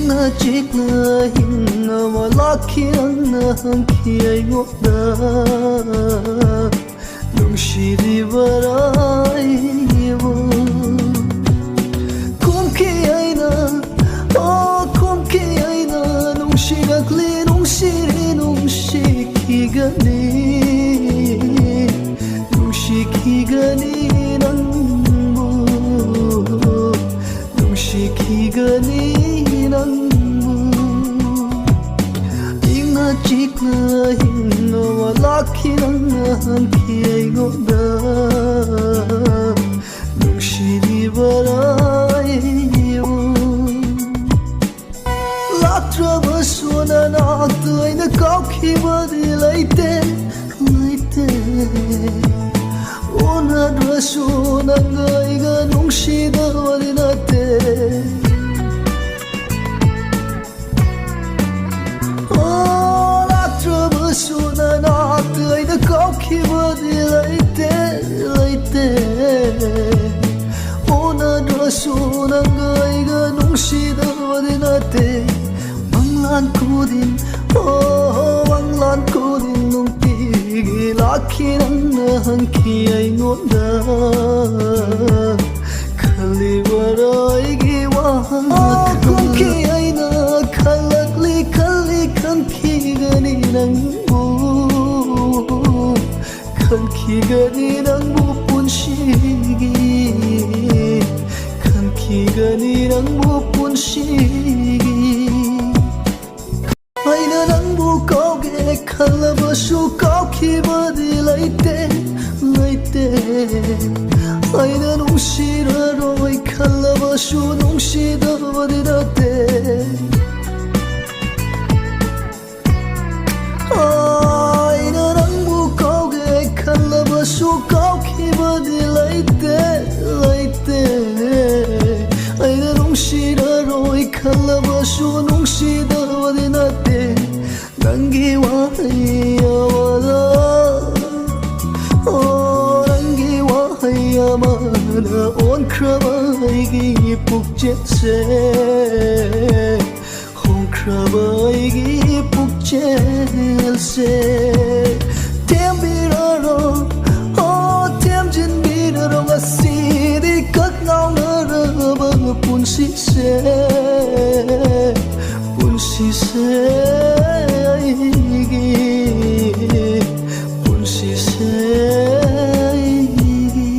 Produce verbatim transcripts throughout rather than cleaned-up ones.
ꯅꯆꯤꯛꯅ ꯍꯤꯡ ꯑꯃ ꯂꯥꯛꯈꯤ, ꯅꯪꯅ ꯍꯪꯈꯤ ꯑꯩꯉꯣꯟꯗ, ꯅꯨꯡꯁꯤꯔꯤꯕꯔꯥ ꯑꯩꯕꯨ? ꯈꯨꯝꯈꯤ ꯑꯩꯅ, ꯑꯣ, ꯈꯨꯝꯈꯤ ꯑꯩꯅ, ꯅꯨꯡꯁꯤꯔꯛꯂꯤ, ꯅꯨꯡꯁꯤꯔꯤ, ꯅꯨꯡꯁꯤꯈꯤꯒꯅꯤ, ꯅꯨꯡꯁꯤꯈꯤꯒꯅꯤ ꯅꯪꯕꯨ, ꯅꯨꯡꯁꯤꯈꯤꯒꯅꯤ ꯅꯪꯕꯨ꯫ ꯏꯪꯅ ꯆꯤꯛꯅ ꯍꯤꯡꯅꯕ ꯂꯥꯛꯈꯤ, ꯅꯪꯅ ꯍꯪꯈꯤ ꯑꯩꯉꯣꯟꯗ, ꯅꯨꯡꯁꯤꯔꯤꯕꯔꯥ ꯑꯩꯕꯨ? ꯂꯥꯛꯇ꯭ꯔꯕꯁꯨ ꯅꯅꯥꯛꯇ ꯑꯩꯅ ꯀꯥꯎꯈꯤꯕꯗꯤ ꯂꯩꯇꯦ, ꯂꯩꯇꯦ꯫ ꯎꯅꯗ꯭ꯔꯁꯨ ꯅꯪꯒ ꯑꯩꯒ ꯅꯨꯡꯁꯤꯗꯕꯗꯤ ꯅꯠꯇꯦ꯫ ꯑꯣ, ꯂꯥꯛꯇ꯭ꯔꯕꯁꯨ ꯅꯅꯥꯛꯇ ꯑꯩꯅ ꯀꯥꯎꯈꯤꯕꯗꯤ ꯂꯩꯇꯦ, ꯂꯩꯇꯦ꯫ ꯎꯅꯗ꯭ꯔꯁꯨ ꯅꯪꯒ ꯑꯩꯒ ꯅꯨꯡꯁꯤꯗꯕꯗꯤ ꯅꯠꯇꯦ꯫ ꯃꯪꯂꯥꯟ ꯈꯨꯗꯤꯡ, ꯑꯣ, ꯃꯪꯂꯥꯟ ꯈꯨꯗꯤꯡ ꯅꯨꯡꯇꯤꯒꯤ ꯂꯥꯛꯈꯤ, ꯅꯪꯅ ꯍꯪꯈꯤ ꯑꯩꯉꯣꯟꯗ, ꯈꯜꯂꯤꯕꯔꯥ ꯑꯩꯒꯤ ꯋꯥꯍꯪ? ꯑꯣ, ꯈꯨꯝꯈꯤ ꯑꯩꯅ, ꯈꯜꯂꯛꯂꯤ, ꯈꯜꯂꯤ, ꯈꯟꯈꯤꯒꯅꯤ ꯅꯪꯕꯨ, ꯈꯟꯈꯤꯒꯅꯤ ꯅꯪꯕꯨ ꯄꯨꯟꯁꯤꯒꯤ, ꯈꯟꯈꯤꯒꯅꯤ ꯅꯪꯕꯨ ꯄꯨꯟꯁꯤꯒꯤ꯫ ꯑꯩꯅ ꯅꯪꯕꯨ ꯀꯥꯎꯒꯦ ꯈꯜꯂꯕꯁꯨ ꯀꯥꯎꯈꯤꯕꯗꯤ ꯂꯩꯇꯦ, ꯂꯩꯇꯦ꯫ ꯑꯩꯅ ꯅꯨꯡꯁꯤꯔꯔꯣꯏ ꯈꯜꯂꯕꯁꯨ ꯅꯨꯡꯁꯤꯗꯕꯗꯤ ꯅꯠꯇꯦ꯫ ꯑꯩꯅ ꯅꯪꯕꯨ ꯀꯥꯎꯒꯦ ꯈꯜꯂꯕꯁꯨ ꯀꯥꯎꯈꯤꯕꯗꯤ ꯂꯩꯇꯦ, ꯂꯩꯇꯦ꯫ ꯑꯩꯅ ꯅꯨꯡꯁꯤꯔꯔꯣꯏ ꯈꯜꯂꯕꯁꯨ ꯅꯨꯡꯁꯤꯗꯕꯗꯤ ꯅꯠꯇꯦ꯫ ꯅꯪꯒꯤ ꯋꯥꯍꯩ ꯑꯃꯗ, ꯑꯣ, ꯅꯪꯒꯤ ꯋꯥꯍꯩ ꯑꯃꯅ ꯑꯣꯟꯈ꯭ꯔꯕ ꯑꯩꯒꯤ ꯄꯨꯛꯆꯦꯜꯁꯦ꯫ ꯈ꯭ꯔꯕ ꯑꯩꯒꯤ ꯄꯨꯛꯆꯦꯜꯁꯦ ꯊꯦꯝꯕꯤꯔꯔꯣ, ꯑꯣ, ꯊꯦꯝꯖꯤꯟꯕꯤꯔꯔꯣ꯫ ꯉꯁꯤꯗꯤ ꯀꯛ ꯉꯥꯎꯅꯔꯕ ꯄꯨꯟꯁꯤꯁꯦ, ꯄꯨꯟꯁꯤꯁꯦ ꯑꯩꯒꯤ, ꯄꯨꯟꯁꯤꯁꯦ ꯑꯩꯒꯤ꯫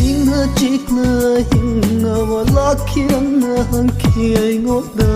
ꯏꯪꯅ ꯆꯤꯛꯅ ꯍꯤꯡꯅꯕ ꯂꯥꯛꯈꯤ ꯅꯪꯅ ꯍꯪꯈꯤ ꯑꯩꯉꯣꯟꯗ꯫